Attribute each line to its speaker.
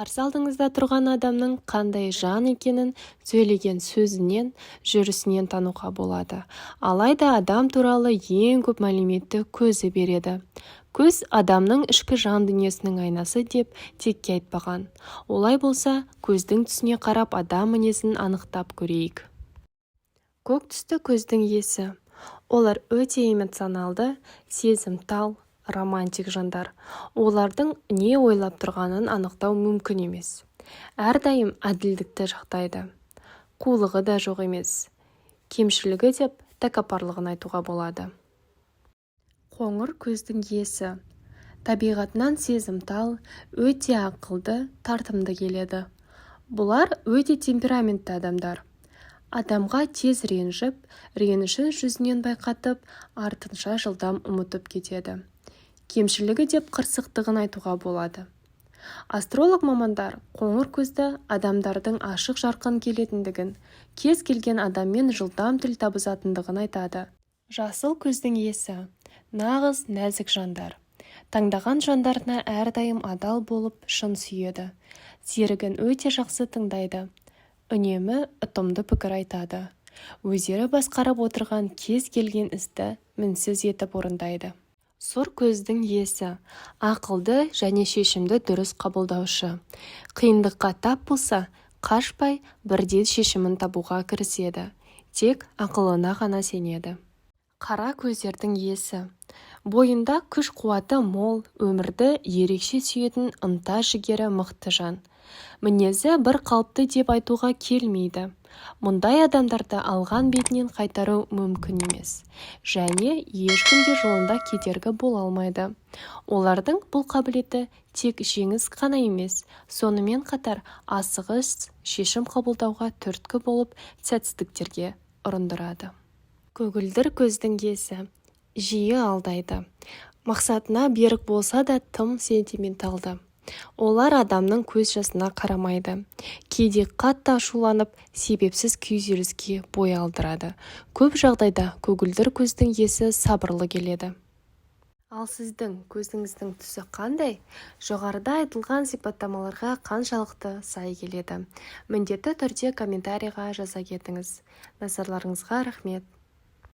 Speaker 1: Қарсы алдыңызда тұрған адамның қандай жан екенін сөйлеген сөзінен, жүрісінен тануға болады. Алайда адам туралы ең көп мәліметті көзі береді. Көз адамның ішкі жан дүниесінің айнасы деп текке айтпаған. Олай болса, көздің түсіне қарап адам мінезін анықтап көрейік. Көк түсті көздің иесі. Олар өте эмоционалды, сезімтал, романтик жандар. Олардың не ойлап тұрғанын анықтау мүмкін емес. Әрдайым әділдікті жақтайды. Қулығы да жоқ емес. Кемшілігі деп тәкаппарлығын айтуға болады. Қоңыр көздің иесі. Табиғатынан сезімтал, өте ақылды, тартымды келеді. Бұлар өте темпераментті адамдар. Адамға тез ренжіп, ренішін жүзінен байқатып, артынша жылдам ұмытып кетеді. Кемшілігі деп қырсықтығын айтуға болады. Астролог мамандар қоңыр көзді адамдардың ашық-жарқын келетіндігін, кез келген адаммен жылдам тіл табысатындығын айтады. Жасыл көздің иесі. Нағыз нәзік жандар. Таңдаған жандарына әрдайым адал болып, шын сүйеді. Серігін өте жақсы тыңдайды. Үнемі ұтымды пікір айтады. Өздері басқарып отырған кез келген істі мінсіз етіп орындайды. Сұр көздің иесі. Ақылды және шешімді дұрыс қабылдаушы. Қиындыққа тап болса, қашпай, бірден шешімін табуға кіріседі. Тек ақылына ғана сенеді. Қара көздердің иесі. Бойында күш-қуаты мол, өмірді ерекше сүйетін ынта-жігері мықты жан. Мінезі бір қалыпты деп айтуға келмейді. Мұндай адамдарды алған бетінен қайтару мүмкін емес. Және ешкім де жолында кедергі бола алмайды. Олардың бұл қабілеті тек жеңіс қана емес, сонымен қатар асығыс шешім қабылдауға түрткі болып, сәтсіздіктерге ұрындырады. Көгілдір көздің иесі. Жиі алдайды. Мақсатына берік болса да, тым сентименталды. Олар адамның көз жасына қарамайды. Кейде қатты ашуланып, себепсіз күйзеліске бой алдырады. Көп жағдайда көгілдір көздің иесі сабырлы келеді. Ал сіздің көзіңіздің түсі қандай? Жоғарыда айтылған сипаттамаларға қаншалықты сай келеді? Міндетті түрде комментарийға жаза кетіңіз. Назарларыңызға рахмет.